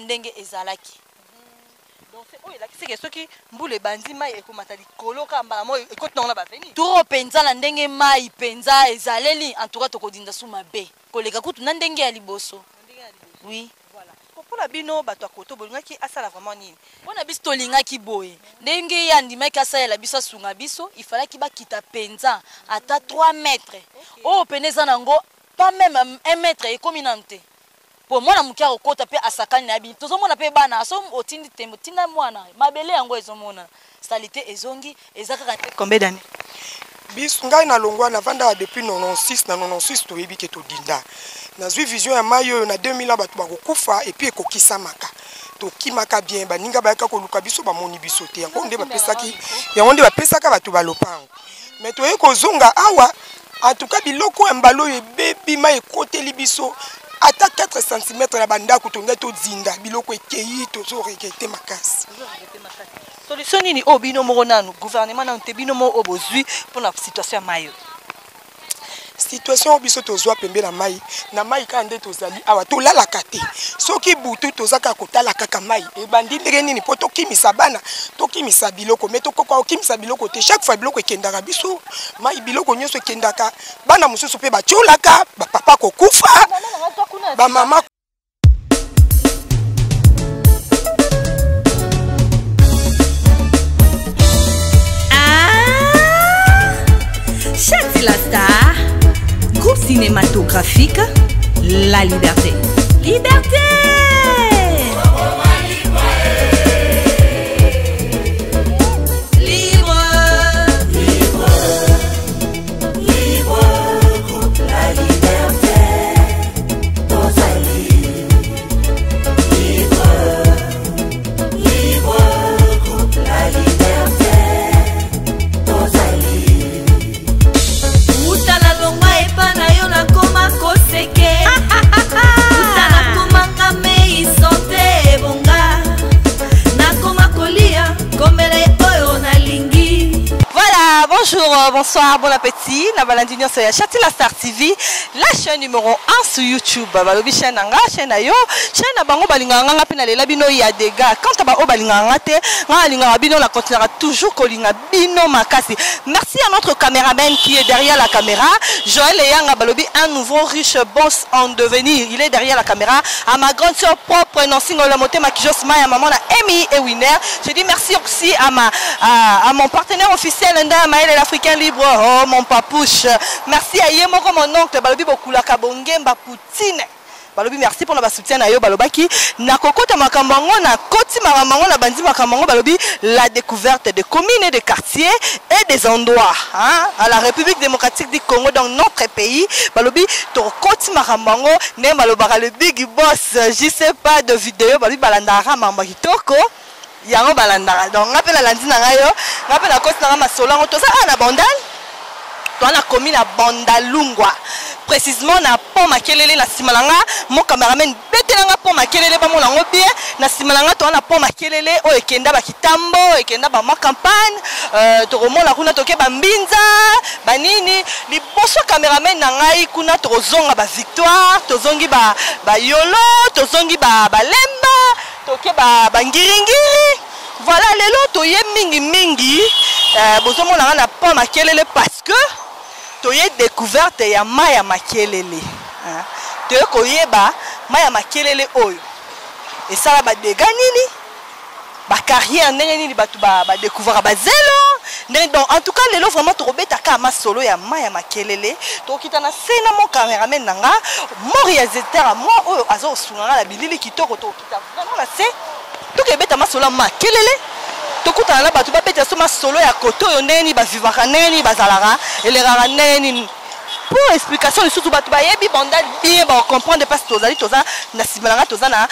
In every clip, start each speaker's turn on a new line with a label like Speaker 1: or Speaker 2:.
Speaker 1: ndenge ezalaki.
Speaker 2: Donc c'est oyo elakisi ke soki mbula ebandi mai ekomata likolo kaka mbala moko ekoti nango na baveni.
Speaker 1: Trop penza na ndenge mai penza ezaleli en tout cas tokodinda su mabe koleka kutu na ndenge ya liboso. Oui.
Speaker 2: Voilà. Pona bino bato ya koto bolingaki asala vraiment nini?
Speaker 1: Pona biso tolingaki boye ndenge ye andimaki asalela biso asunga biso il fallaki bakita penza ata 3 mètres oyo pena eza nango pas meme 1 mètre ekomi nanu te po mwana moke akokota pe asakani na ye tozomona pe bana so otindi tembo tinda mwana mabele yango ezomonana salite ezongi eza kaka
Speaker 2: combien d'années?
Speaker 3: Biso ngai nalongwa navandaka depuis 96 na 96 toyebi ke todinda nazwi vision ya mai oyo na 2000 ans bato bakokufa epuis ekokisamaka tokimaka bien baninga bayaka koluka biso bamoni biso te yango nde bapesaki yango nde bapesaka bato balopango me toye kozonga awa en tout cas biloko ya mbala oyo ebebi mai ekoteli biso ata 4 cm na bandako tongai tozinda biloko ekei tozo regrete makasi.
Speaker 2: Solution nini oyo bino moko nanu gouvernement nanu te bino moko oyo bozwi mpona situation ya mai oyo?
Speaker 3: Situation oyo biso tozwa pembe na mai na mai kaka nde tozali awa tolalaka te soki butu toza kaka kotala kaka mai ebandi ndenge nini mpo tokimisa bana tokimisa biloko me tokoka kokimisa biloko te chaque fois biloko ekendaka biso mai biloko nyonso ekendaka bana mosusu mpe batiolaka bapapa kokufa bamama.
Speaker 4: Chati la star, groupe cinématographique La Liberté. Liberté! Libre! Libre! Libre, groupe La Liberté. Tozali. Libre! Libre, groupe La Liberté. Tozali. Uta nalongwa epa na yo nakoma koseke. Uta nakomanga mei sante ebonga. Nakoma kolia komela oyo nalingi.
Speaker 2: Voilà, bonjour, bonsoir, bon appétit. Na balandi nyonso ya Chatila Star TV, la chaîne numéro 1 sur YouTube. Balobi chaîne na nga, chaîne na yo, chaîne na bango balingaka nga nga pe nalela bino ya dégâts. Quant à ba oyo balingaka nga te, nga nalingaka bino na continuera toujours kolinga bino makasi. Merci à notre caméraman qui est derrière la caméra, Joël Eyanga balobi un nouveau riche boss en devenir. Il est derrière la caméra. À ma grande sœur propre Nancy Ngola Motema Kijos Maya, maman na Amy et Winner. Je dis merci aussi à mon partenaire officiel Nda Maël l'Africain libre, oh mon papouche. Merci à Yemoko mon oncle balobi bokulaka bongemba Poutine. Balobi merci pour ba soutien na yo balobaki na kokota makambo yango na koti makambo yango na bandi makambo yango balobi la découverte de communes et de quartiers et des endroits hein, à la République démocratique du Congo donc notre pays balobi tokoti makambo yango ndenge balobaka le big boss je sais pas de vidéo balobi balandaka makambo ya kitoko yango balandaka donc nga mpe nalandi na ngai yo nga mpe nakoti na ngai masolo yango toza awa na bandal toa na komi na bandalungwa précisement na pont makelele na nsima na nga mon cameraman betela nga pont makelele bamona yango bien na nsima na nga toa na pont makelele oyo ekenda bakitambo ekenda bamwa campagne euh, tokomona kuna toke bambinza banini liboso cameraman na ngai kuna tokozonga bavictoire tozongi bayolo ba tozongi balemba ba Toke ba ba ngiri ngiri. Voilà lelo toye mingi mingi euh, bozomona nga na pont makelele parce que toye découverte ya mai ya makelele hein. Toye koyeba mai ya makelele oyo esala ba dégâts nini ba carrière ndenge nini bato ba, ba découvraka bazelo ndenge donc en tout cas lelo vraiment tokobeta kaka masolo ya mai ya makelele tokokita na se na mon cameraman na nga mon réalisateur à moi oyo aza kosunga nga na bilili kitoko tokokita vraiment na se tokebeta masolo ya makelele tokutana na bato babeta so masolo ya kote oyo ndenge nini bavivaka ndenge nini bazalaka elekaka ndenge nini pour explication lisusu bato bayebi bandal bien bakocomprendre mpasi tozali toza na nsima na nga toza na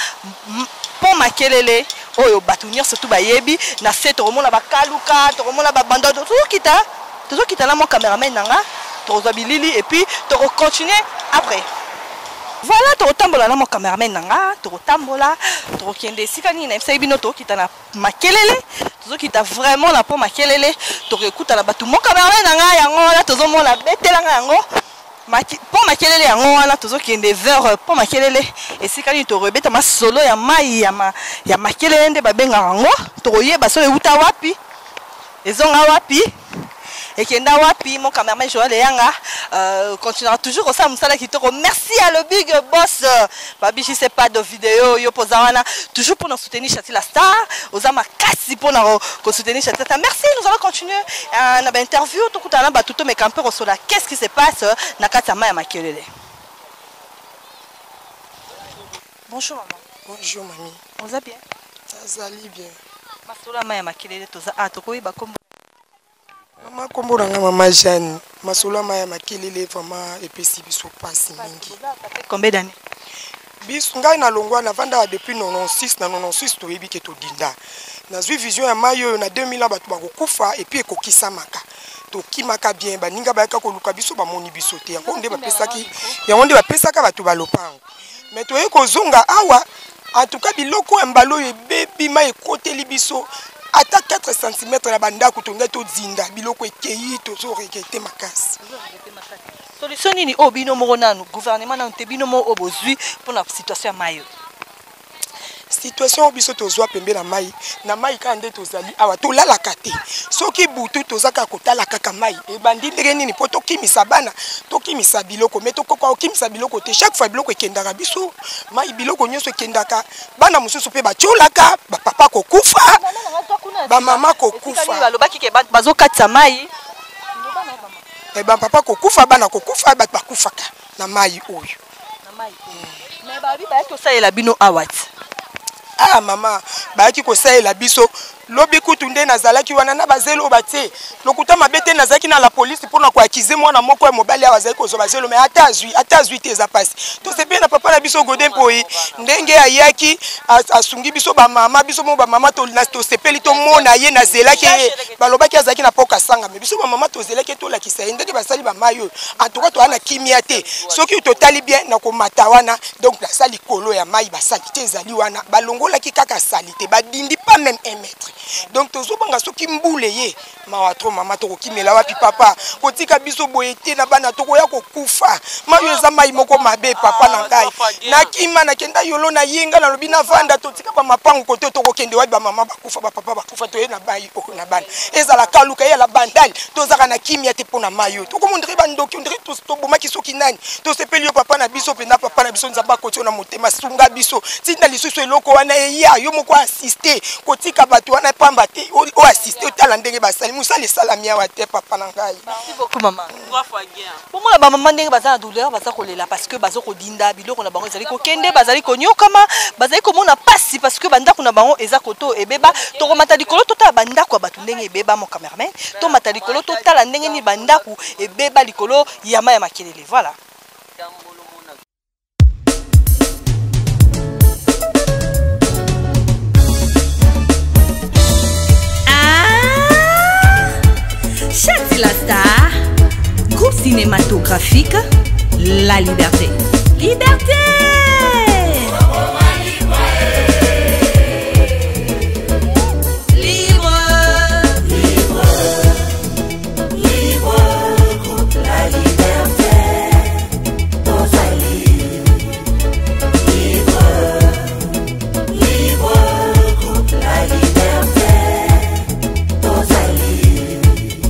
Speaker 2: pont makelele oyo bato nyonso tu bayebi na se tokomona bakaluka tokomona babanda tozokita tozokita na mwa cameraman na nga tokozwa bilili et puis tokocontinue après voilà tokotambola na mwa cameraman na nga tokotambola tokokende esika nini nayebisaki bino tokokita na makelele tozokita vraiment na pont makelele tokokutana bato mwa cameraman na nga yango wana tozomona betela nga yango. Mpo makelele yango wana tozokende vers euh, mpo makelele esika nini tokobeta masolo ya mai ya, ma, ya makelele nde babengaka yango tokoyeba solo euta wapi ezonga wapi ekenda wapi mon cameraman Joël Eyanga euh, continuera toujours kosala mosala kitoko merci à le big boss babi je sais pas de vidéo yo poza wana toujours pour nous soutenir Chati la star oza makasi pour na ko soutenir Chati la star merci nous allons continuer euh, na ba interview tokutana na bato tomeka mpe kosola qu'est-ce qui se passe na kati ya mai ya makelele bonjour maman
Speaker 3: bonjour mami
Speaker 2: oza bien
Speaker 3: nazali bien
Speaker 2: masolo ya mai ya makelele toza a ah, tokoyeba kombo
Speaker 3: mama nkombo na ngai mama jeanne masolo ya mai ya makelele vraiment epesi biso mpasi mingi
Speaker 2: combien d'année
Speaker 3: biso ngai nalongwa navandaka depuis 96 na 96 toyebi ke todinda nazwi vision ya mai oyo na 2000 ans bato bakokufa epuis ekokisamaka tokimaka bien baninga bayaka koluka biso bamoni biso te yango nde bapesaki yango nde bapesaka bato balopango me toye kozonga awa en tout cas biloko ya mbala oyo ebebi mai ekoteli biso ata 4 cm na bandako tongai tozinda biloko ekei tozo regrete makasi
Speaker 2: solution nini oyo bino moko nanu gouvernement nanu te bino moko oyo bozwi mpo na situation ya mai oyo
Speaker 3: situation oyo biso tozwa pembe na mai na mai kaka nde tozali awa tolalaka te soki butu toza kaka kotala kaka mai ebandi ndenge nini mpo tokimisa bana tokimisa biloko me tokoka kokimisa biloko te chaque fois biloko ekendaka biso mai biloko nyonso ekendaka bana mosusu mpe batiolaka bapapa kokufa bamama kokufa
Speaker 2: balobaki ke bazokatisa mai
Speaker 3: eh, bapapa kokufa bana kokufa bato bakufaka na mai oyo
Speaker 2: me babi bayaki kosalela bino awa ti
Speaker 3: ah mama bayaki kosalela biso lobi kutu nde nazalaki wana na bazelo oyo batie lokuta mabe te nazalaki na la polise mpo na koakize mwana moko ya mobali awa azali kozwa bazelo me ata azwi ata azwi te eza mpasi tosepeli na papa na biso gode mpoi ndenge ayaki asungi biso bamama biso moko bamama tosepeli tomona ye nazelaki ye balobaki azalaki na poka sanga me biso bamama tozelaki ye tolakisa ye ndenge basali bamai oyo antuka toza na kimia te soki totali bien na komata wana donc naza likolo ya mai basalite ezali wana balongolaki kaka salite badindi pas même un mètre donc tozobanga soki mbula eye mawa tro mama tokokimela wapi papa kotika biso boye te na bana tokoya kokufa mai oyo eza mai moko mabe papa na ngai nakima nakenda yolo nayenga nalobi navanda totika bamapango kote tokokende wapi bamama bakufa bapapa bakufa toye na mai oyo na bana ezala kaluka eyala bandali tozaka na kimia te mpo na mai oyo tokomondre bandoki ondre tobomaki soki nani tosepeli yo papa na biso mpenza papa na biso nzambe akoti yo na motema sunga biso tinda lisusu eloko wana eya yo moko asiste kotika bato wana pamba te oasiste otala ndenge basali mosala esalami awa te papa na ngai
Speaker 2: merci beaucoup mama bomona bamama ndenge baza na douleur baza kolela parce que baza kodinda biloko na bango ezali kokende bazali konyokama bazali komona mpasi parce que bandako na bango eza koto ebeba tokomata likolo totala bandako ya bato ndenge ebeba mon cameraman tomata likolo totala ndenge nini bandako ebeba likolo ya mai ya makelele voilà
Speaker 4: Ah Chati la star, groupe cinématographique La Liberté. Liberté Libre Libre Libre groupe La Liberté Tozali Libre Libre groupe La Liberté Tozali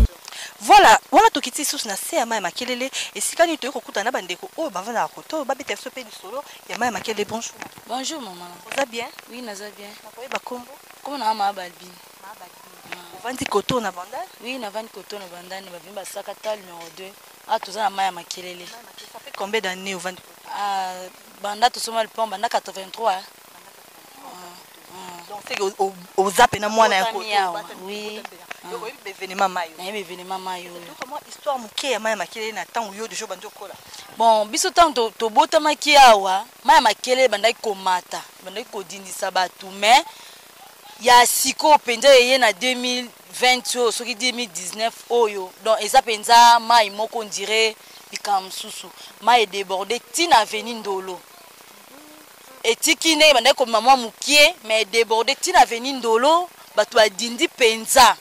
Speaker 2: Voilà, wana tokiti lisusu na se ya mai ya makelele esika nini toyei kokutana na bandeko oyo bavandaka koto oyo babeta biso mpe lisolo ya mai ya makelele. Bonjour.
Speaker 1: Bonjour maman.
Speaker 2: Oza bien?
Speaker 1: Oui, naza bien.
Speaker 2: Nakoyeba kombo?
Speaker 1: Kombo na nga Mama Balbine.
Speaker 2: Ovandi koto na bandal?
Speaker 1: Oui, navandi koto na bandal, bavimi basaka ta numéro 2. Ah, toza na mai ya makelele.
Speaker 2: Ça fait combien d'années ovandi koto?
Speaker 1: Ah, banda tosoma le pont banda 83. Hein.
Speaker 2: Donc c'est que oza pena mwana ya koto.
Speaker 1: Oui.
Speaker 2: Oyebi ba événement mai.
Speaker 1: Nayebi événement mai oyo.
Speaker 2: Toka mwa histoire moke ya mai ya makelele na ntango yo deja obandi okola.
Speaker 1: Bon, biso ntango tobotamaki awa, mai ya makelele ebandaki komata, ebandaki kodindisa bato, mais ya sikoyo mpenza eye na 2020 oyo soki 2019 oyo donc eza mpenza mai moko ondire likambo mosusu mai edeborde ntina aveni ndolo etiki ndenge ebandaki komema mwa mokie mais edeborde ntina aveni ndolo bato badindi mpenza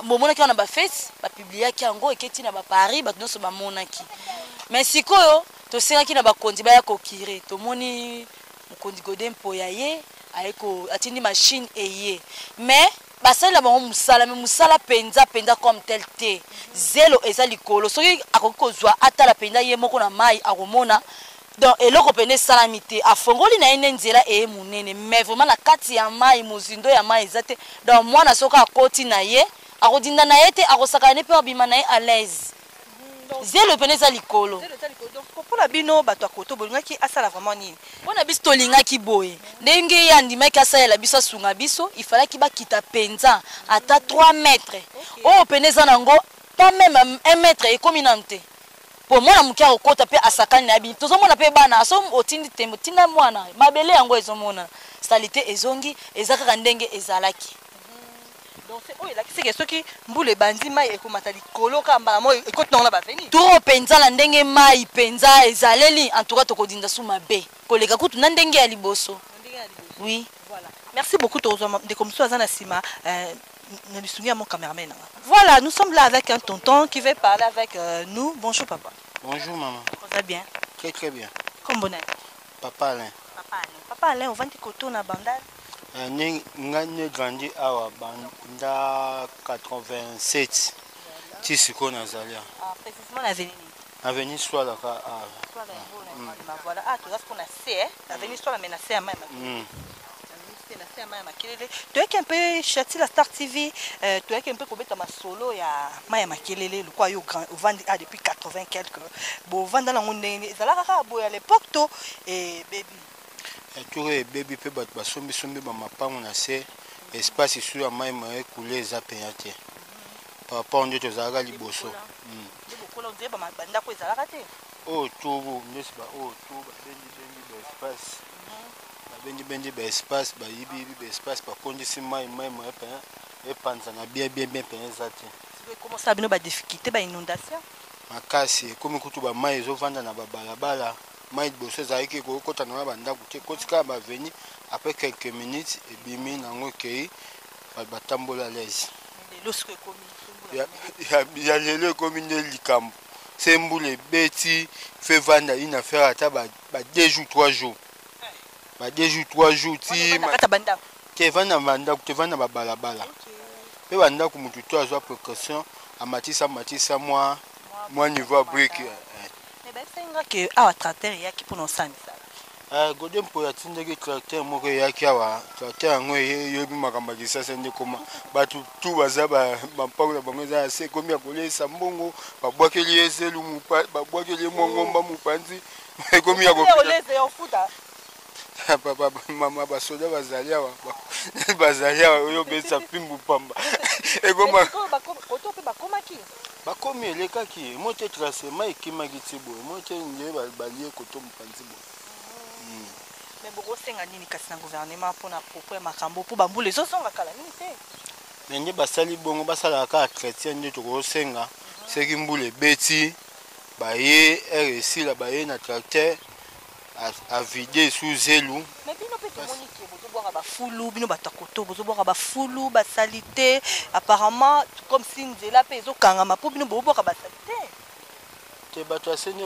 Speaker 1: bomonaki wana bafete bapibliaki yango eketi na baparis bato nyonso bamonaki. Mais sikoyo tosengaki na bakonzi baya kokire, tomoni mokonzi Gode Mpoya ye aye ko atindi machine eye, mais basalela bango mosala, mais mosala mpenza mpenza comme tel te. Zelo eza likolo, soki akoki kozwa atala mpenza ye moko na mai akomona. Donc eloko mpenza esalami te, afongoli na ye nde nzela eye monene, mais vraiment na kati ya mai mozindo ya mai eza te. Donc mwana soki akoti na ye akodinda na ye te, akosakana ne mpe abima na ye à l'aise. Zelo pene eza likolo.
Speaker 2: Mpona bino bato ya koto bolingaki asala vraiment nini?
Speaker 1: Mpona biso tolingaki boye, ndenge ye andimaki asalela biso, asunga biso, ifalaki bakita mpenza ata 3 mètre. Oyo pene eza nango pas même 1 mètre ekomi nanu te, po mwana moke akokota mpe asakani na ye. Bini tozomona mpe bana so otindi tembo tinda mwana mabele yango ezomonana salite ezongi, eza kaka ndenge ezalaki.
Speaker 2: Donc oyo elakisi ke soki mbula ebandi, mai ekomata likolo kaka mbala moko, ekoti nango na baveni.
Speaker 1: Trop mpenza na ndenge mai mpenza ezaleli, en tout cas tokodinda su mabe koleka kutu na ndenge ya liboso. Oui.
Speaker 2: Voilà. Merci beaucoup. Tozwa ndeko mosusu aza na nsima na lisungi ya mon cameraman nanga. Voilà, nous sommes là avec un tonton qui veut parler avec nous. Bonjour papa.
Speaker 5: Bonjour maman.
Speaker 2: Ça va bien?
Speaker 5: Très très bien.
Speaker 2: Kombo nani?
Speaker 5: Papa Alain.
Speaker 2: Papa Alain. Papa Alain, ovandi koto na Bandal?
Speaker 5: Ngai ne grandi awa banda 87 ti sikoyo nazali awa.
Speaker 2: Ah, précisément na avenue nini?
Speaker 5: Avenue Swala ka awa.
Speaker 2: Swala yango na voilà. Ah, toza sikoyo na C, eh? Avenue Swala mais na C ya mai. Na se ya mai ya Makelele. Toyaki un peu Chatila Star TV, toyaki un peu kobeta masolo ya mai ya Makelele lokwa yo grand ovandi ah depuis 80 quelque. Bovanda nango ndenge nini? Ezalaka kaka boye à l'époque to ebebi?
Speaker 5: Tour ebebi mpe bato basombisombi bamapango na se, espace esu ya mai ma ekule eza mpenza te par rapport nde tozalaka liboso.
Speaker 2: Nde bokola ondire bandako ezalaka te.
Speaker 5: Oyo tubu ndesi ba oyo tu babendibendi ba espace, babendibendi ba espace, bayibiyibi ba espace, bakondisi mai, mai moye mpenza epanzana bien bien bien mpenza eza te.
Speaker 2: Sikoyo ekomosala bino badifficulté, bainondation?
Speaker 5: Makasi, ekomi kutu bamai ezovanda na babalabala. Mai liboso ezalaki ekokota na bandako te, ekoti kaka baveni, après quelques minutes ebimi nango ekei, bato batambola à l'aise.
Speaker 2: Lelo sikoyo ekomi
Speaker 5: ya lelo ekomi nde likambo se mbula ebeti fe vanda une affaire ata ba 2 jours 3 jours, ba 2 jours 3 jours ti
Speaker 2: kati ya bandako.
Speaker 5: Te evanda na bandako te, evanda na babalabala mpe bandako. Motu to azwa précaution, amatisa amatisa mwa mwa niveau ya brique.
Speaker 2: Mais bayebisaki nga ke awa tracteur eyaki mpona osala misala.
Speaker 5: Gode Mpoyo atindaki tracteur moko eyaki awa. Tracteur yango eyebi makambo ya kisasa nde koma bato tu baza bampango na bango eza ya se, ekomi ya kolesa mbongo, babwakeli ye zelu, babwakeli ye mwa ngomba mopanzi, ekomi ya mama basoda bazali awa, bazali awa oyo obetisa pimbu pamba ekoma.
Speaker 2: Koto mpe bakomaki?
Speaker 5: Bakomi, elekaki emo te, tracement ekimaki ti boye, emo te nde balie koto mopanzi boye.
Speaker 2: Mais bokosenga nini kasi na gouvernement mpona propos ya makambo, mpo bambula ezozonga kala mingi te?
Speaker 5: Me nde basali bongo, basalaka kaka chrétien nde tokosenga. Soki mbula ebeti, baye ere esila, baye na tracteur avide su zelu.
Speaker 2: Mais bino mpe tomoni ke bozobwaka bafulu, bino bato ya koto bozobwaka bafulu basali te. Apparemment comme si nzela mpe ezokangama mpo bino bobwaka basali te.
Speaker 5: Te, bato ya se nde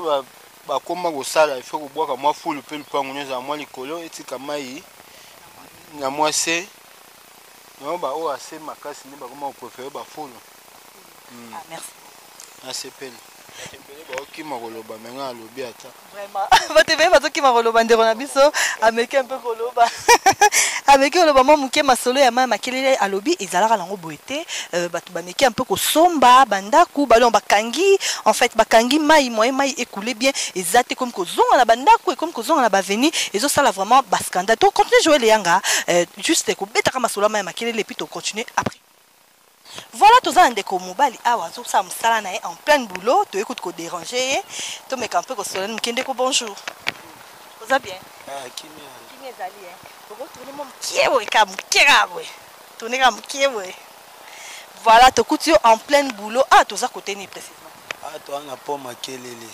Speaker 5: bakoma kosala ifo kobwaka mwa fulu mpe lupango nyonso ezala mwa likolo, etika mai na mwa se yango. Baoyo ase makasi nde bakoma kopréférer bafulu.
Speaker 2: Ah, merci.
Speaker 5: Nasepeli, bato ebele baokima koloba, me ngai alobi ata.
Speaker 2: Vraiment, bato ebele bazokima koloba. Ndeko na biso ameki mpe koloba, ameki koloba mwa moke masolo ya mai Makelele. Alobi ezalaka nango boye te. Bato bameki mpe kosomba bandako balon, bakangi, en fait bakangi mai, moyen mai ekule bien eza te, ekomi kozonga na bandako, ekomi kozonga na baveni, ezosala vraiment bascandale. To continue Joel Eyanga, juste kobetaka masolo ya mai ya Makelele et puis tocontinue après. Voilà, toza na ndeko mobali awa azosala mosala na ye en plein boulot. Toyei kutu kodéranger ye, tomeka mpe kosola moke. Ndeko, bonjour, oza bien?
Speaker 5: Kimia.
Speaker 2: Kimia ezali e okotourne mwa mokie boye, kaka mokie, kaka boye, tourne kaka mokie boye. Voilà, tokuti yo en plein boulot. Ah, toza kote nini précisément?
Speaker 6: Ah, toza na pont Makelele.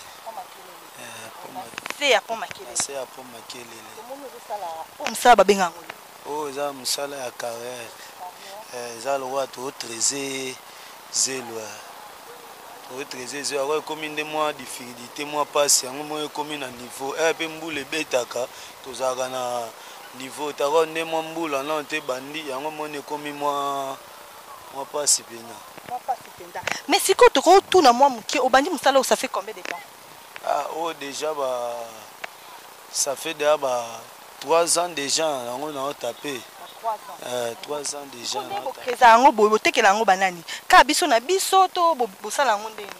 Speaker 2: Se ya pont Makelele.
Speaker 6: Se ya pont Makelele.
Speaker 2: Tomoni ozosala oyo mosala babenga yango?
Speaker 6: Oyo eza mosala ya carrière, eza lokola tootrese zelo. Tocreuser zelo yango ekomi nde mwa difficulté, mwa mpasi yango moko ekomi na niveau ere mpe mbula ebetaka, tozalaka na niveau tako nde mwa mbula nano te ebandi yango moni ekomi mwa mpasi mpena.
Speaker 2: Mwa mpasi mpenza. Mais sikoyo tokotuna mwa moke, obandi mosala oyo ça fait combien de temps?
Speaker 6: Ah, oyo déjà ba ça fait déjà ba 3 ans déjà yango nao tape. 3 ans déjà.
Speaker 2: Nde bocreusa yango boye, botekela yango banani? Kaka biso na biso to bosala yango ndenge?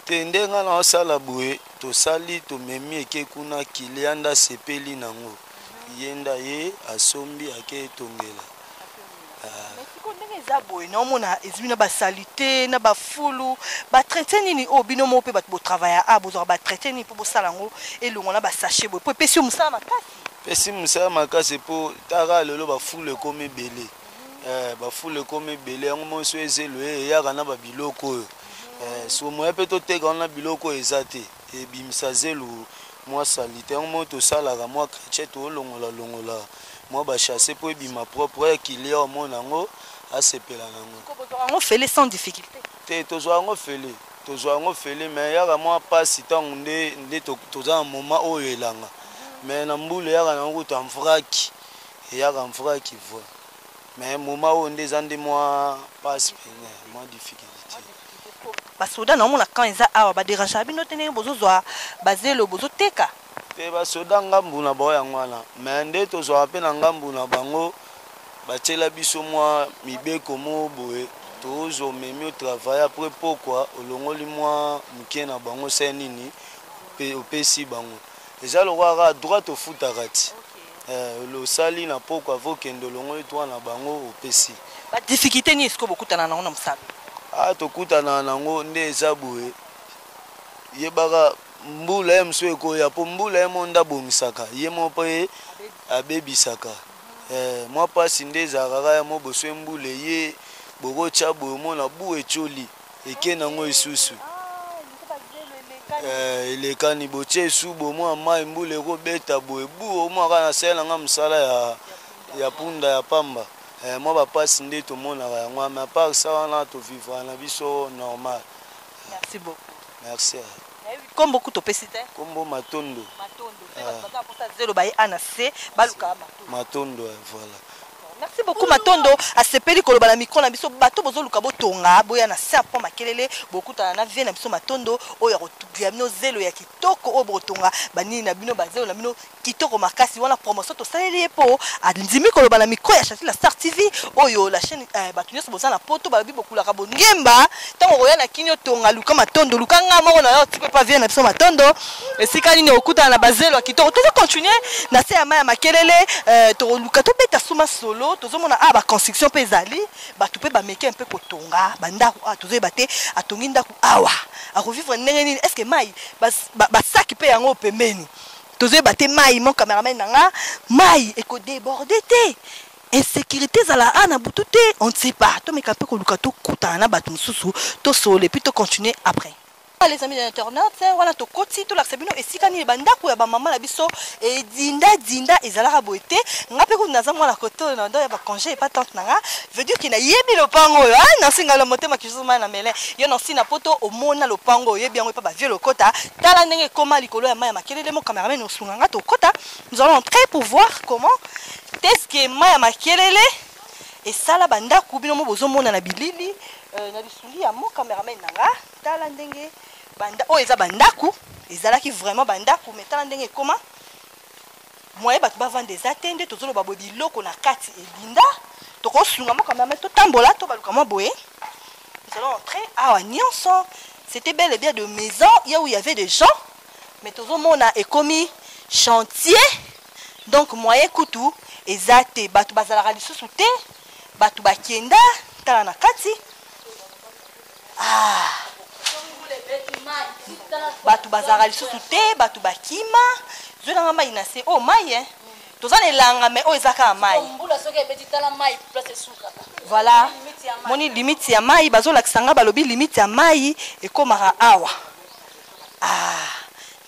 Speaker 6: Te, nde nga naosala boye, tosali tomemi eke kuna, kilia nde asepeli nango, ye nde aye asombi ake etongela.
Speaker 2: Mais sikoyo ndenge eza boye, naomona ezwi na basalite na bafulu, batraite nini oyo bino moko mpe bato botravailla a bozwaka batraite nini mpo bosala yango elongwa na basachet boye, mpo epesi yo mosala makasi?
Speaker 6: Pesi mosala makasi mpo taka lelo bafulu ekomi ebele. Bafulu ekomi ebele, yango moko so ezelo eyaka na babiloko oyo. So moya mpe toteka wana biloko oyo eza te, ebimisa zelo mwa salite. Yango moko tosalaka mwa chrétien, tolongola longola mwa bachasse mpo ebima propre, ya kilia omona yango asepela nango.
Speaker 2: Bozwaka yango fele sans difficulté?
Speaker 6: Te, tozwa yango fele, tozwa yango fele, mais eyaka mwa mpasi ntango nde toza na moment oyo elanga, mais na mbula eyaka nango kutu mvraki, eyaka mvraki voi, mais moment oyo nde eza nde mwa mpasi pene, mwa difficulté.
Speaker 2: Basoda naomona camp eza awa, baderangeaka bino te ndenge bozozwa bazelo bozoteka?
Speaker 6: Te, basoda ngambu na bango yango wana, mais nde tozwaka mpe na ngambu na bango, batiela biso mwa mibeko moko boye, tozwa omemi otravaille après pokwa olongoli mwa moke na bango se nini opesi bango, eza lokola kaka droit tofutaka ti osali na pokwa avo okende olongoli droit na bango opesi.
Speaker 2: Badifficulté nini sikoyo bokutana nango na mosala?
Speaker 6: Ah, tokutana nango nde eza boye, yebaka mbula ye mosusu ekoya, mpo mbula ye moko nde abongisaka, ye moko mpe abebisaka. Mwa mpasi nde ezalaka kaka ya mo boso mbula eye bokotya boye, omona bu etioli eke nango lisusu elekani, botie esu bomwa mai mbula ekobeta boye bu omwa kaka nasala nanga mosala ya punda ya pamba. Mwa bapasi nde tomonaka yango, mais à part ça wana tovivra na biso normal.
Speaker 2: Merci beaucoup.
Speaker 6: Merci.
Speaker 2: Kombo kutu opesi te?
Speaker 6: Kombo Matondo.
Speaker 2: Matondo. Bato baza mposa zelo baye A na C baluka
Speaker 6: Matondo. Matondo, voilà.
Speaker 2: Merci beaucoup Matondo, asepeli koloba na micro na biso. Bato bozoluka botonga, boya na se pont makelele, bokutana na vie na biso Matondo oyo akotugia bino zelo ya kitoko oyo bokotonga banini na bino bazelo na bino kitoko makasi. Wana promotion tosaleli ye mpo andimi koloba na micro ya Chatila Star TV oyo la chaîne. Bato nyonso boza na poto balobi bokulaka bongemba ntango okoya na kini otonga, luka Matondo, luka nga moko na yo tipe pa vie na biso Matondo esika nini okutana na bazelo ya kitoko. Tozo continuer na se ya mai ya makelele, tokoluka tobeta suma solo. Tozomona awa baconstruction mpe ezali, bato mpe bameke mpe kotonga bandako awa, tozoyeba te atongi ndako awa akovivre ndenge nini, est ce que mai basaki mpe yango pembeni, tozoyeba te. Mai, mon cameraman na nga, mai ekodéborde te, insécurité ezala a na butu te, on ne sait pas. Tomeka mpe koluka tokutana na bato mosusu, tosolola et puis tocontinue après. Les amis de l'internet, wana tokoti tolakisa bino esika nini bandako ya bamama na biso edinda-dinda ezalaka boye te. Nga mpe kutu naza mwana koto na ndo ya bacongé epa tante na nga, veut dire ke nayebi lopango oyo. Nansi ngai motema kishoso mai na mele yo nansi na poto omona lopango oyebi yango epa bavie lokota. Tala ndenge ekoma likolo ya mai ya makelele. Mo cameraman osunga nga tokota, nous allons entrer pour voir comment est-ce que mai ya makelele esala bandako. Bino mo bozomona na bilili, na lisungi ya mo cameraman na nga. Tala ndenge banda oyo eza bandako ezalaki vraiment bandako, mais tala ndenge ekoma, moye bato bavanda eza te. Nde tozoloba boye, biloko na kati edinda. Tokosunga moko cameraman, totambola tobaluka mwa boye. Nous allons entrer awa. Nyonso c'était bel et bien de maison ya où il y avait des gens, mais tozomona ekomi chantier, donc moyen kutu eza te, bato bazalaka lisusu te, bato bakenda. Tala na kati, ah, bato bazalaka lisusu te, bato bakima. Zwelanga mai na se oyo mai, eh. Toza na elanga, mais oyo eza kaka mai. Voilà, moni limite ya mai bazolakisa nga, balobi limite ya mai ekomaka awa. Ah,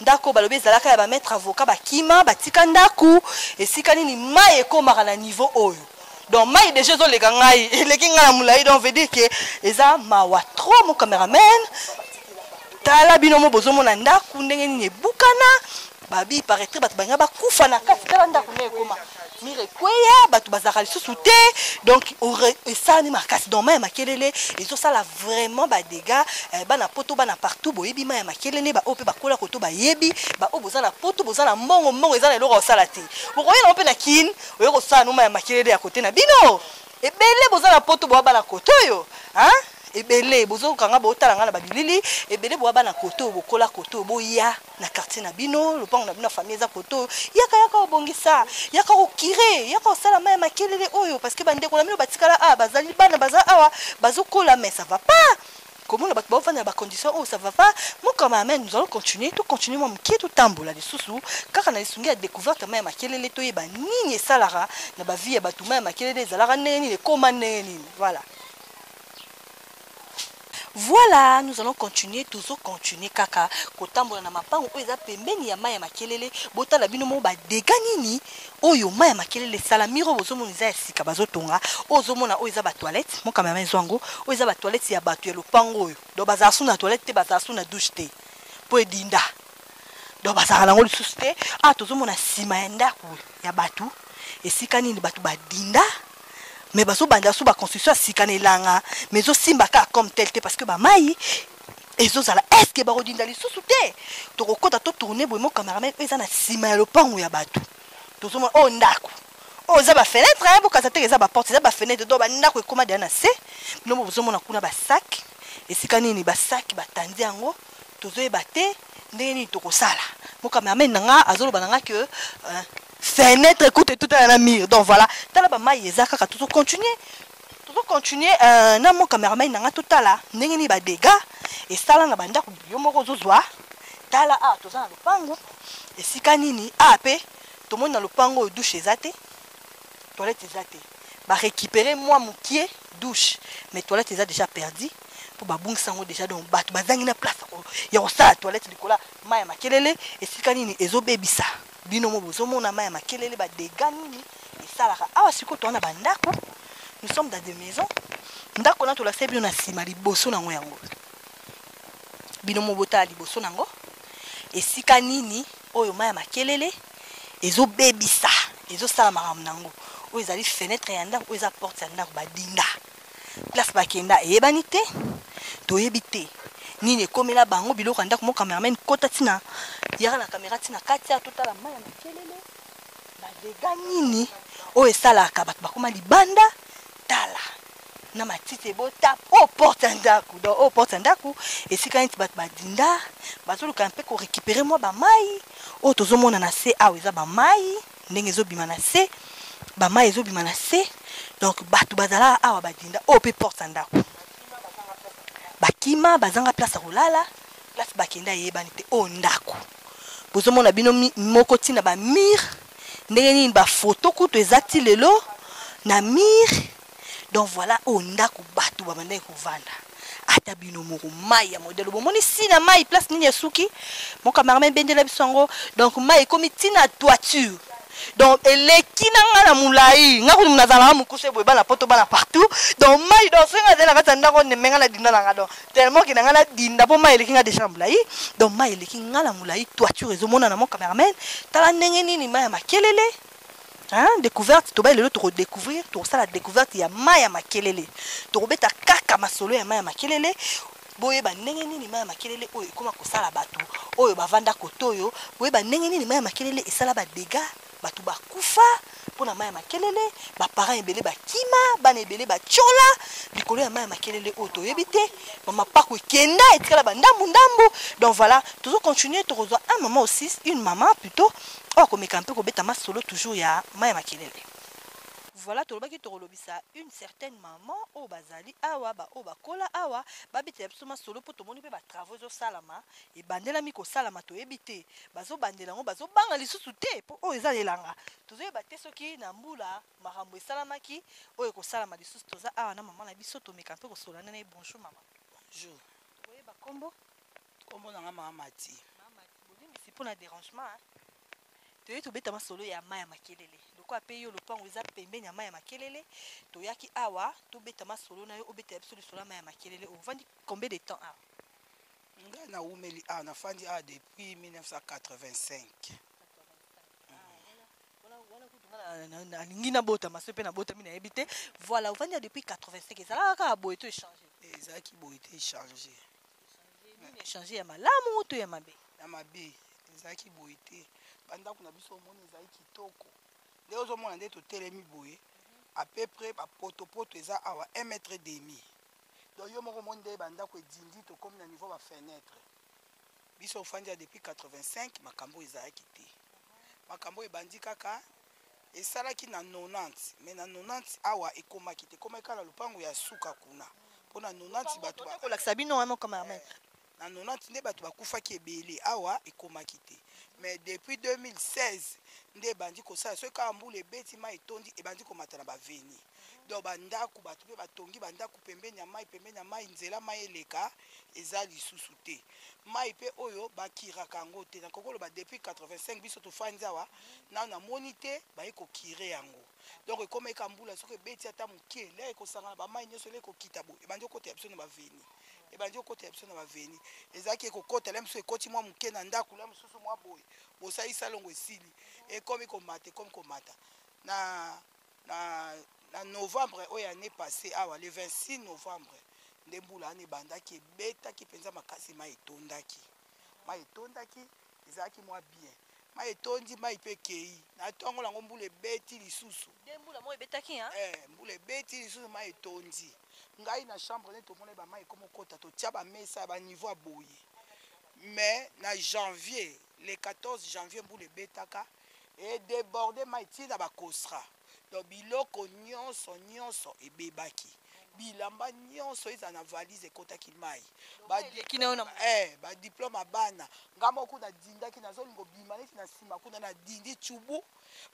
Speaker 2: ndako balobi ezalaka ya bamaître avocat, bakima batika ndako esika nini mai ekomaka na niveau oyo. Donc mai déjà ezoleka ngai, eleki ngai na molai, donc veut dire que eza mawa trop. Mon cameraman, Tala bino mo bozomona ndako ndenge nini ebukana, babi paraîtrait bato balinga bakufa na kati. Tala ndako nde ekoma mire ekweya, bato bazalaka lisusu te. Donc esalami makasi. Donc mai ya makelele ezosala vraiment badégâts. Bana poto, bana partout, boyebi mai ya makelele. Baoyo mpe bakola koto bayebi, baoyo boza na poto, boza na mbongo, mbongo eza na eloko ya kosala te, bokoya nango mpe na Kine, oye kosala no mai ya makelele ya kote na bino. Ebele boza na poto, boya bana kote oyo, hein? Ebele bozokanga, botala nga na babilili. Ebele boya bana kote oyo, bokola kote oyo, boya na quartier na bino, lopango na bino ya famille eza kote oyo. Yaka, yaka obongisa, yaka kocurer, yaka kosala mai ya makelele oyo, parce que bandeko na bino batikala awa, bazali bana, baza awa, bazokola, mais ça va pas komona bato baovanda na bacondition oyo, ça va pas. Mokama amen. Nous allons continuer, tocontinue mwa moke, totambola lisusu kaka na lisungi ya découverte ya mai ya makelele, toyeba nini esalaka na bavie ya bato. Mai ya makelele ezalaka ndenge nini, ekóma ndenge nini? Voilà, voilà, nous allons continuer, toujours continuer kaka kotambola na mapango oyo eza pembeni ya mai ya makelele. Botala bino moko badégâts nini oyo mai ya makelele esala. Mur oyo bozomona eza ya sika bazotonga. Oyo ozomona oyo eza batoilette, mokamama ezwa yango. Oyo eza batoilette ya bato ya lopango oyo. Donc bazala su na toilette te, bazala su na douche te, mpo edinda. Donc bazalaka nango lisusu te. Ah, tozomona nsima ya ndako ya bato, esika nini bato badinda, mais bazobanda so baconstruction ya sika na elanga, mais ezosimba kaka comme tel te, parce que bamai ezozala. Est-ce bakodinda lisusu te? Tokokɔta, totourne boye. Mo cameraman, oyo eza na nsima ya lopango ya bato. Tozomona oyo ndako oyo eza bafenêtre, bokasa teke eza baporte, eza bafenêtre. Donc bandako ekóma deya na se. Bino bozomona kuna basac, esika nini basac batandi yango, tozoyeba te ndenge nini tokosala. Mo cameraman na nga azoloba na nga ke fenêtre ekute etutana na mur. Donc voilà, tala bamai eza kaka. Tozocontinue, tozocontinue na mo cameraman na nga, totala ndenge nini badégâts esala na bandako. Yo moko ozozwa, tala awa toza na lopango, esika nini awa mpe tomoni na lopango oyo douche eza te, toilette eza te. Barécupéré mwa mokie douche, mais toilette eza déjà perdu mpo babungisa yango déjà. Donc bato bazangi na place ya kosala toilette likolo mai ya makelele, esika nini ezobebisa. Bino mo bozomona mai ya makelele, badégâts nini esalaka awa. Sikoyo toza na bandako, nous sommes dans des maisons. Ndako na tolakisa bino na nsima, liboso nango yango. Bino mo botala liboso nango, esika nini oyo mai ya makelele ezobebisa, ezosala makambo nango. Oyo ezali fenêtre ya ndako, oyo eza porte ya ndako. Badinda, place bakenda eyebani te, toyebi te nini ekomela bango, biloko ya ndako. Mo cameraman, kota ntina, yaka na caméra ntina kati ya, totala mai ya makelele, badégâts nini oyo esalaka. Bato bakóma libanda, tala na matiti ebota. Oyo porte ya ndako. Donc oyo porte ya ndako, esika neti bato badinda, bazoluka mpe korécupérer mwa bamai oyo tozomona na se awa. Eza bamai ndenge ezobima na se, bamai ezobima na se. Donc bato bazalaka awa, badinda. Oyo mpe porte ya ndako, bakima, bazanga place ya kolala, place bakenda eyebani te. Oyo ndako bozomona bino moko, ntina bamur ndenge nini, bafoto kutu eza ti lelo na mur. Donc voilà, oyo ndako bato babandaki kovanda. Ata bino moko, mai ya modèle bomoni si na mai place nini esuki. Mo cameraman, ebendela biso yango. Donc mai ekomi ntina toiture, donc eleki na nga na molai. Nga kutu nazalaka mokuse boye, bana poto, bana partout. Donc mai, donc soki nga azali na kati ya ndako, ndeme nga na dinda na nga. Donc tellement ke na nga na dinda mpo mai eleki nga déjà na molai. Donc mai eleki nga na molai, toiture ezomonana. Mo cameraman, tala ndenge nini mai ya makelele, hein, découverte tobai lelo, tokodécouvrir, tokosala découverte ya mai ya makelele. Tokobeta kaka masolo ya mai ya makelele, boyeba ndenge nini mai ya makelele oyo ekóma kosala bato oyo bavanda kote oyo, boyeba ndenge nini mai ya makelele esala badégâts. Bato bakufa mpona mai ya makelele, baparent ebele bakima, bana ebele batiola likolo ya mai ya makelele oyo toyebi te. Bamapako ekenda, etikala bandambu ndambu. Donc voilà, tozocontinue, tokozwa un maman aussi, une maman plutôt, oyo akomeka mpe kobeta masolo toujours ya mai ya makelele. Voilà, tolobaki tokolobisa une certaine maman oyo bazali awa, baoyo bakola awa, babetela biso masolo, mpo tomoni mpe batravaux ezosalama, ebandelami kosalama, toyebi te bazobandela yango, bazobanga lisusu te, mpo oyo eza elanga, tozoyeba te soki na mbula makambo esalamaki oyo ekosalama lisusu. Toza awa na mama na biso, tomeka mpe kosola na ye. Bonjour mama.
Speaker 7: Bonjour.
Speaker 2: Koyeba nkombo?
Speaker 7: Nkombo na nga Mama Mati.
Speaker 2: Bolimbisi mpona dérangement, hein. Toyei tobeta masolo ya mai ya makelele. Lokola mpe yo lopango eza pembeni ya mai ya makelele, toyaki awa tobeta masolo na yo, obetela biso lisolo ya mai ya makelele. Ovandi combien de temps awa?
Speaker 7: Ngai nawumeli awa, nafandi awa depuis 1985.
Speaker 2: Nalingi nabotama, so mpe nabotami, nayebi te. Voilà, ovandi ya depuis 85, ezalaka kaka boye to échange?
Speaker 7: Ezalaki boye te, échange.
Speaker 2: Nini échange, ya malamu to ya mabe?
Speaker 7: Ya mabe. Ezalaki boye te. Bandako na biso, omoni, ezali kitoko nde ozomona nde totelemi boye, à peu près bapotopoto eza awa 1 mètre et demi. Donc yo moko omoni nde bandako edindi, tokomi na niveau bafenêtre. Biso ofandi ya depuis 85, makambo ezalaki te. Makambo ebandi kaka esalaki na 90, mais na 90 awa ekomaki te, ekomaki kaka na lopango ya suka kuna, mpo na 90 bato
Speaker 2: Kolakisa bino wana, cameraman.
Speaker 7: Na 90 nde bato bakufaki ebele, awa ekomaki te. Mais depuis 2016 nde ebandi kosala. Soki kaka mbula ebeti, mai etondi, ebandi komata na baveni. Donc bandako, bato mpe batongi bandako pembeni ya mai, pembeni ya mai, nzela mai eleka eza lisusu te. Mai mpe oyo bakiraka yango te. Nakoki koloba depuis 85 biso tofandi awa, nano namoni te baye kocurer yango. Donc ekoma eka mbula soki ebeti ata moke, le ekosangana bamai nyonso, le ekokita boye, ebandi okota ya biso na baveni, ebandi okota ya biso na baveni. Ezalaki ekokota le mosusu ekoti mwa moke na ndako, le mosusu mwa boye, bosalisa longo, esili, ekomi komata, ekomi komata. Na novembre oyo année passé awa, le 26 novembre, nde mbula wana ebandaki, ebetaki mpenza makasi, mai etondaki, mai etondaki. Ezalaki mwa bien, mai etondi, mai mpe ekei na ntongo nango, mbula ebeti lisusu.
Speaker 2: Nde mbula moko ebetaki, hein?
Speaker 7: Eh, mbula ebeti lisusu, mai etondi. Ngai na chambre nde tomona bamai ekoma okota, totia bamesa ya baniveau ya boye. Mais na janvier, le 14 janvier, mbula ebetaka, edéborde, mai ntina bakostra. Donc biloko nyonso nyonso ebebaki, bilamba nyonso ezala na valise ekotaki mai.
Speaker 2: Eleki na yo na
Speaker 7: Badiplôme ya bana, nga moko nadindaki, nazolinga obima neti na nsima kuna, nadindi tubu,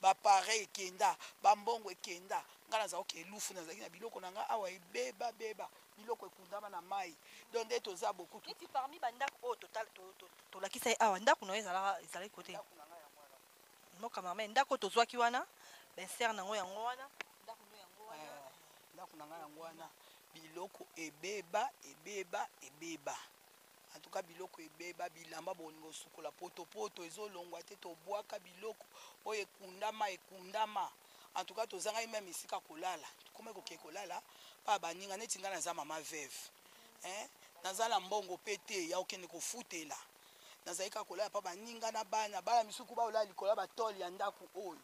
Speaker 7: bapareil ekenda, bambongo ekenda. Nga naza koke elufu, nazalaki na biloko na nga awa, ebeba beba, biloko ekundama na mai. Donc nde toza bokutu.
Speaker 2: Neti parmi bandako oyo tolakisa ye awa, ndako na yo ezalaka, ezalaki kote moka mama, ndako oyo tozwaki wana, benser nango yango wana, ndako no yango wana.
Speaker 7: Ndako na ngai yango wana. Biloko ebeba, ebeba, ebeba. En tout cas biloko ebeba, bilamba bolingo osukola, potopoto ezolongwa te. Tobwaka biloko oyo ekundama, ekundama. En tout cas tozangai même esika kolala, tokómi kokee kolala mpa baninga. Neti ngai naza mama veuve, hein? Naza na mbongo mpe te ya kokende kofutela. Nazali kaka kolala mpa baninga na bana. Bana misuku baolala likolo ya batole ya ndako oyo,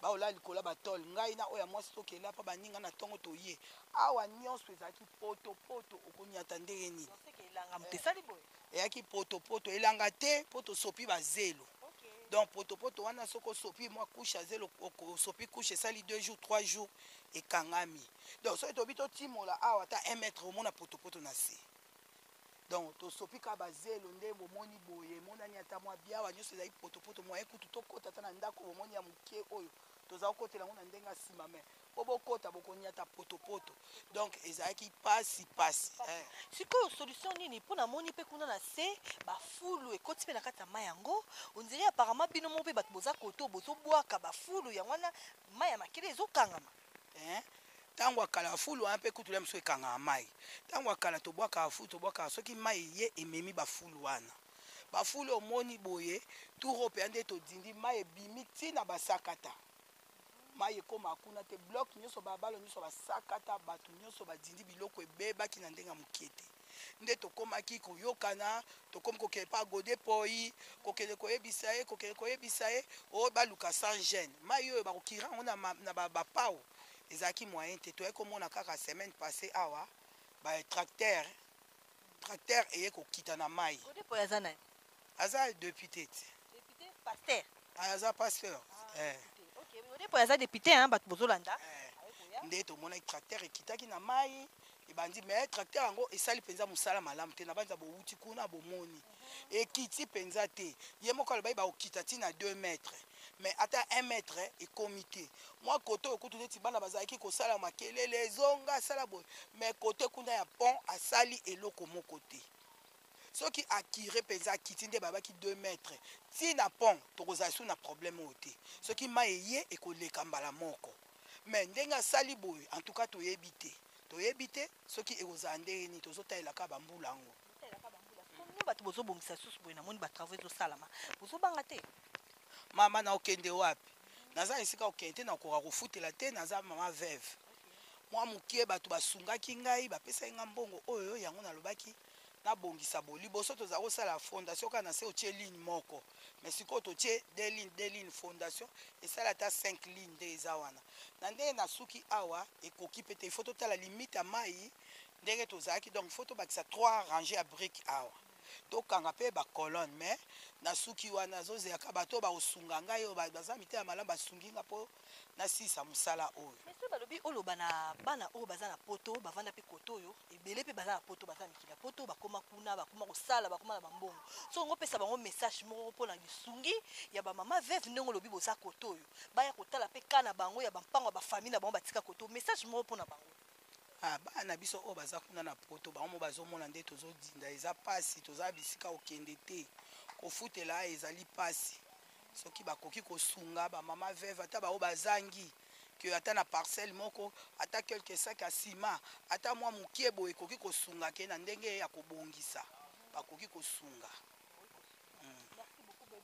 Speaker 7: baolala likolo ya batole. Ngai na oyo ya mwasi tokela mpa baninga na ntongo, toye awa, nyonso ezalaki potopoto, okonyata ndenge nini?
Speaker 2: Elanga moto esali boye.
Speaker 7: Eyaki potopoto, elanga te, mpo tosopi bazelo. Donc potopoto wana, soki osopi mwa couche ya zelo, osopi couche, esali 2 jours, 3 jours, ekangami. Donc soki tobi totimola awa ata 1 mètre, omona potopoto na se. Donc tosopi kaka bazelo nde bomoni boye, emonani ata mwa biawa, nyonso ezali potopoto. Moye kutu tokɔta ata na ndako, bomoni ya moke oyo toza kokotela yango na ndenge ya nsima, mais mpo bokɔta, bokoniata potopoto. Donc ezalaki pasi pasi, eh.
Speaker 2: Sikoyo solution nini? Mpo namoni mpe kuna na se bafulu ekoti mpe na kati ya mai yango. On dirait apparemment bino moko mpe bato boza koto, bozobwaka bafulu yango wana, mai ya makele ezokangama.
Speaker 7: Eh? Ntango ya kala, fulu wana mpe kutu ya mosusu ekangaka mai. Ntango ya kala tobwakaka fulu, tobwakaka. Soki mai ye ememi bafulu wana, bafulu omoni boye, tour oyo mpenza nde todindi, mai ebimi ntina basakata, mai ekóma kuna te. Bloc nyonso, babalo nyonso basakata, bato nyonso badindi, biloko ebebaki na ndenge ya mokie te. Nde tokomaki koyokana, tokomi kokende mpa Gode Poi, kokende koyebisa ye, kokende koyebisa ye oyo baluka sans gêne mai oyo bakokira yango na bapao. Ezalaki moyen te. Toyaki komona kaka semaine passé awa batracteur, tracteur eye kokita na mai.
Speaker 2: Gode Poi aza nani?
Speaker 7: Aza député te.
Speaker 2: Député, pasteur.
Speaker 7: Aza pasteur, eh.
Speaker 2: Ok, Gode Poi aza député, hein, bato bozolanda.
Speaker 7: Eh. Nde tomonaki tracteur ekitaki na mai, ebandi. Mais tracteur yango esali mpenza mosala malamu te. Na banza bowuti kuna, bomoni ekiti mpenza te. Ye moko alobaki bakokita ntina 2 mètres, mais ata 1 mètre ekomi te. Mwa kote oyo kutu neti bana bazalaki kosala makelele, ezonga, asala boye, mais kote kuna ya pont asali eloko moko te. Soki akire mpenza, akiti nde babaki 2 mètres ntina pont, tokozala su na problème oyo te. Soki mai eye, ekoleka mbala moko. Mais ndenge asali boye, en tout cas toyebi te, toyebi te soki ekozala ndenge nini. Tozotalela kaka bambula yango.
Speaker 2: Bino bato bozobongisa lisusu boye, namoni batravaux ezosalama, bozobanga te?
Speaker 7: Mama, na okende wapi? Naza esika okende te, nakoka kofutela te, naza mama veuve. Mwa mokie bato basungaki ngai, bapesaki ngai mbongo oyo, yango nalobaki nabongisa bo. Liboso tozala kosala fondation kaka na se, otie ligne moko, mais sikoyo totie deux lignes, deux lignes, fondation esala ata 5 lignes nde eza wana. Na ndenge nasuki awa ekoki mpe te, il faut totala limite ya mai ndenge tozalaki, donc il faut tobakisa 3 rangées ya brique awa, tokanga mpe bacolonne. Mais nasuki wana, nazozelaka bato oyo bakosunga ngai, oyo baza mitema malamu, basungi nga mpo nasilisa mosala oyo.
Speaker 2: Mais soki balobi oloba na bana oyo baza na poto, bavanda mpe kote oyo, ebele mpe baza na poto, baza na mikili ya poto, bakoma kuna, bakoma kosala, bakoma na bambongo, so ongo opesa bango message moko mpona lisungi ya bamama veuve, ndenge olobi boza kote oyo, baya kotala mpe ka na bango ya bampango ya bafamille na bango batika kote, message moko mpona bango?
Speaker 7: Ah, bana na biso oyo baza kuna na poto, bango mo bazomona nde tozodinda, eza mpasi, toza bisika kokende te, kofutela ezali mpasi. Soki bakoki kosunga bamama veuve, ata baoyo bazangi ke ata na parcelle moko, ata quelque sac ya ciment, ata mwa mokie boye, ekoki kosunga ke na ndenge ya kobongisa, bakoki kosunga.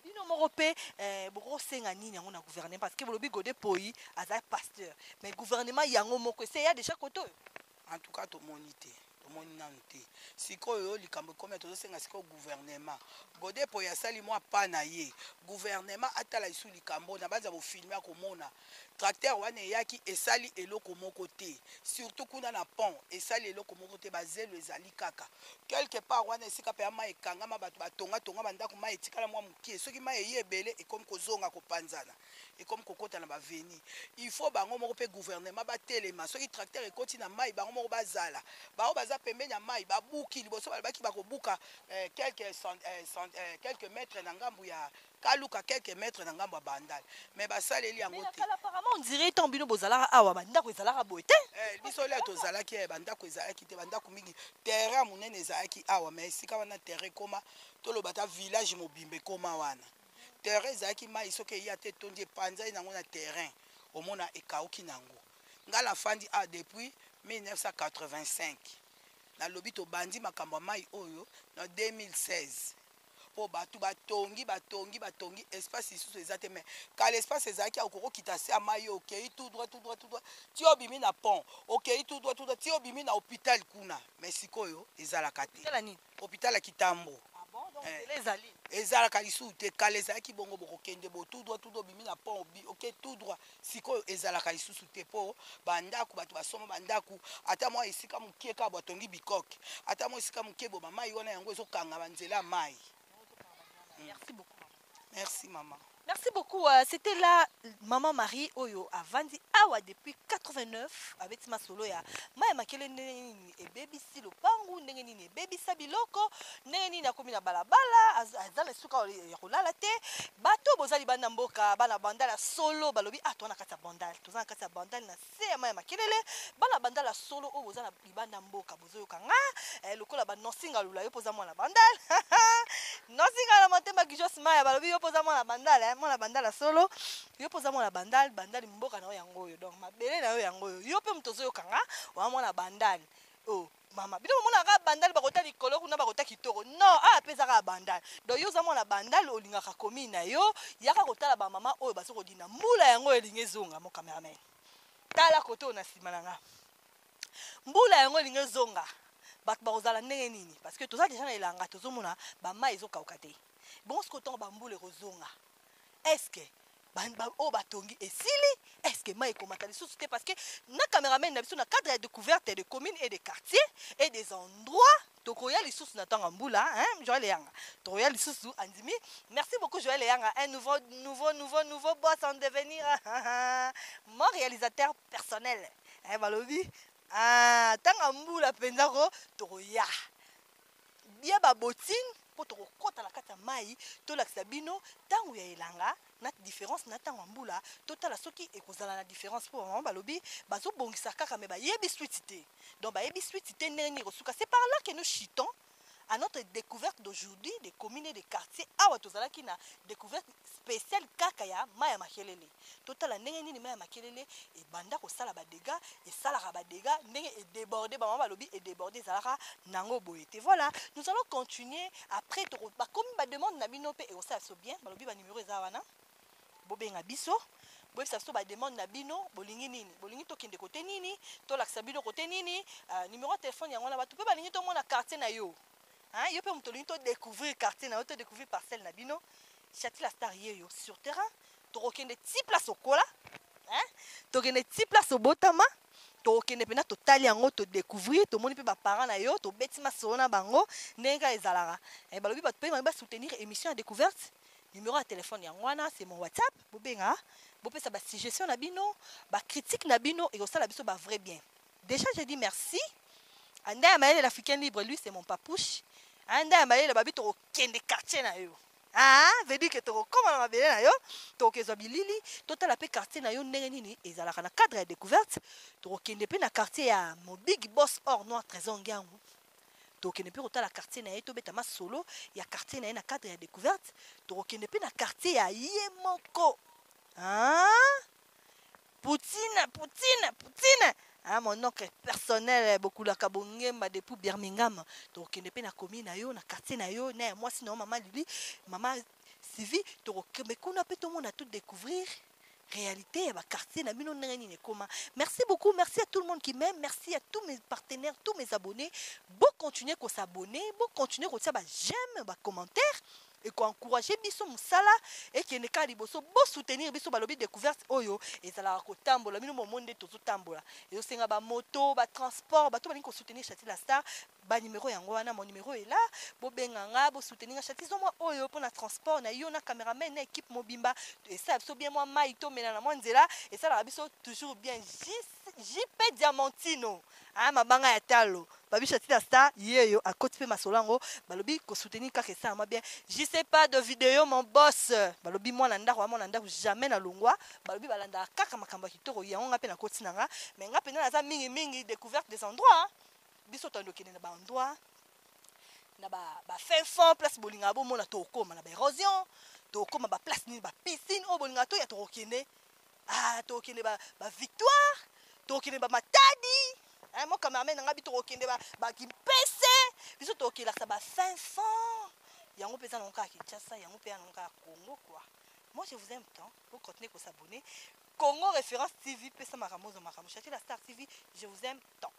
Speaker 2: Bino moko mpe bokosenga nini yango na gouvernement? Parce que bolobi Godé Mpoyi aza pasteur, mais gouvernement yango moko ese ya déjà kote oyo?
Speaker 7: En tout cas tomoni te, tomoni nanu te. Sikoyo likambo ekomi, tozosenga sikoyo gouvernement. Godé Mpoyi asali mwa pa na ye, gouvernement atala lisusu likambo na banza bofilme, akomona tracteur wana eyaki, esali eloko moko te, surtout kuna na pont esali eloko moko te. Bazelo ezali kaka quelque part wana, esika mpe ya mai ekangama, bato batongatonga bandako, mai etikala mwa mokie. Soki mai eye ebele, ekomi kozonga kopanzana, ekomi kokɔta na baveni. Il faut bango moko mpe gouvernement batelema. Soki tracteur ekoti na mai, bango moko bazala, bango baza pembeni ya mai, babuki. Liboso balobaki bakobuka quelques mètres na ngambu ya Kaluka, quelques mètres na ngambo ya Bandal, mais basaleli yango te.
Speaker 2: Apparemment on dirait ntango bino bozalaka awa, bandako ezalaka boye te.
Speaker 7: Biso lia tozalaki, bandako ezalaki te, bandako mingi, terrain ya monene ezalaki awa, mais esika wana terrain ekoma, toloba ata village mobimba ekoma wana. Terrain ezalaki, mai soki eya te, etondi, epanzai nango na terrain, omona ekauki nango. Ngai nafandi awa depuis 1985. Nalobi tobandi makambo ya mai oyo na 2016, mpo bato batongi, batongi, batongi, espace lisusu eza te. Mais kala espace ezalaki, okokokita se ya mai, okei tout droit, tout droit, tout droit, ti obimi na pont, okei tout droit, tout droit, ti obimi na hôpital kuna. Mais sikoyo ezalaka te. Hôpital ya Kitambo.
Speaker 2: Ezali.
Speaker 7: Ezalaka lisusu te. Kala ezalaki bongo, bokokende bo tout droit, tout droit, obimi na pont, oke tout droit. Sikoyo ezalaka lisusu te, mpo bandako, bato basomba bandako, ata mwa esika mokie kaka batongi bikoke, ata mwa esika mokie bo, bamai wana yango ezokanga banzela ya mai.
Speaker 2: Merci beaucoup.
Speaker 7: Merci mama.
Speaker 2: Merci beaucoup. C'était là Maman Marie oyo avandi awa depuis 89, abeti masolo ya mai makele, ndenge nini ebebisi lopangu, ndenge nini ebebisa biloko, ndenge nini akomi na balabala, aza na suka ya kolala te. Bato bozali bana mboka, bana Bandala solo, balobi ah, toza na kati ya Bandal, toza na kati ya Bandal na se ya mai ya makelele. Bana Bandala solo oyo boza na libanda mboka, bozoyoka nga, lokola banosinga lula, yo mpoza mwana Bandal, nosinga na motema Gijos Maya, balobi yo mpoza mwana Bandal, mwana Bandala solo, yo mpoza mwana Bandal, Bandal mboka na yo yango oyo, donc mabele na yo yango oyo. Yo mpe moto ozoyoka nga wa mwana Bandal, oh mama, bino bomonaka Bandal bakota likolo kuna, bakota kitoko, non, awa mpe ezaka ya Bandal. Donc yo oza mwana Bandal, olingaka commune na yo, yaka kotala bamama oyo baza kodinda. Mbula yango elingi ezonga. Mo cameraman, tala kote oyo na nsima na nga, mbula yango elingi ezonga. Bato bakozala ndenge nini? Parce que toza déjà na elanga, tozomona bamai ezokauka te. Bongo sikoyo ntango bambula ekozonga, est-ce oyo batongi esili? Est-ce mai ekomata lisusu te? Parce que na cameraman na biso, na cadre ya découverte de communes et de quartiers et des endroits, tokoya lisusu na ntango ya mbula, hein, Joël Eyanga, tokoya lisusu, andimi. Merci beaucoup Joël Eyanga, un nouveau, nouveau, nouveau, nouveau boss en devenir, mon réalisateur personnel, hein. Balobi ah, ntango ya mbula mpenza ko tokoya bia babotine mpo tokokɔta na kati ya mai, tolakisa bino ntango ya elanga na différence na ntango ya mbula, totala soki ekozala na différence, mpo bamama balobi bazobongisa kaka, mais bayebi suite te. Donc bayebi suite te ndenge nini ekosuka. C'est par là que nous chutons. À notre découverte d'aujourd'hui des communes et des quartiers, awa tozalaki na découverte spéciale kaka ya mai ya makelele. Totala ndenge nini mai ya makelele ebanda kosala badégâts, esalaka badégâts, ndenge edéborde. Bamama balobi edéborde, ezalaka nango boye te. Voilà, nous allons continuer après. Bakomi bademande na bino mpe ekosala biso bien. Balobi banumero eza wana, bobenga biso, boyebisa biso bademande na bino. Bolingi nini? Bolingi tokende kote nini? Tolakisa bino kote nini? Numéro ya telefone yango wana. Bato mpe balingi tomona quartier na yo, hein? Yo mpe moto olingi todécouvrir quartier na yo, todécouvrir parcelle na bino, Chati la Star ye yo sur terrain. Tokokende ti place okola, hein? Tokende ti place obotama, tokokende mpena, totali yango, todécouvrir, tomoni mpe baparent na yo, tobeti masolo na bango ndenge kaka ezalaka. Balobi bato mpe basoutenir émission ya découverte. Numéro ya telefone yango wana, c'est mon WhatsApp. Bobenga, bopesa basuggestion na bino, bacritique na bino, ekosala biso bavrai bien. Déjà je dis merci anda ya mayele, l'Africain libre. Lui, c'est mon papouche. Anda ya mayele, babi tokokende quartier na yo. Ah, veut dire que tokokóma na mabele na yo, tokokezwa bilili, totala mpe quartier na yo ndenge nini ezalaka. Na cadre ya découverte, tokokende mpe na quartier ya mo big boss or noir, Trésor Ngiangu. Tokokende mpe kotala quartier na ye, tobeta masolo ya quartier na ye. Na cadre ya découverte, tokokende mpe na quartier ya ye moko, ah? Poutine, Poutine, Poutine, ah, mon oncle personnel bokulaka bongemba depuis Birmingham. Tokokende mpe na commune na yo, na quartier na yo, na ya mwasi na yo, mama Lili, mama Sivi. Tokokende kuna mpe tomona, to découvrir réalité ya baquartier na bino ndenge nini ekoma. Merci beaucoup, merci à tout le monde qui m'aime, merci à tous mes partenaires, tous mes abonnés. Bocontinue kos'abonner, bocontinue kotia baj'aime, bacommentaire, ekoencourage biso mosala ekende kaka liboso. Bosoutenir biso. Balobi découverte oyo ezalaka kotambola. Bino momoni nde tozotambola, ezosenga bamoto, batransport. Bato balingi kosoutenir Chati la Star, banimero yango wana, mon numéro est là. Bobenga nga, bosoutenir nga. Chati, mwa oyo mpona transport na yo na cameraman na équipe mobimba, esala biso bien. Mwa mai tomela na mwa nzela, esalaka biso toujours bien. JP Diamantino, ah, mabanga ya talo. Babi Chati la Star yeyo akoti mpe masolo yango. Balobi kosoutenir kaka esalama bien. Je sais pas de vidéo, mon boss. Balobi mwana ndako ya mwana ndako, jamais na longwa. Balobi balandaka kaka makambo ya kitoko yango. Nga mpe nakoti na nga, mais nga mpenza naza mingimingi découverte des endroits. Biso tondi okende na baendroit, na bafin fond, place bolingaka bomona. Tokóma na baérosion, tokóma baplace nini, bapiscine oyo bolingaka toya, tokokende. Ah, tokokende bavictoire, tokokende bamatadi. Mo cameraman na nga bi tokokende bakimpese. Biso tokokelakisa bafin fond yango mpenza nango kaka Kinshasa, yango mpe yango kaka Congo, quoi. Moi, je vous aime tant. Bocontinue kos'abonner. Congo Référence TV, pesa makambo, ozwa makambo. Chati la Star TV, je vous aime tant.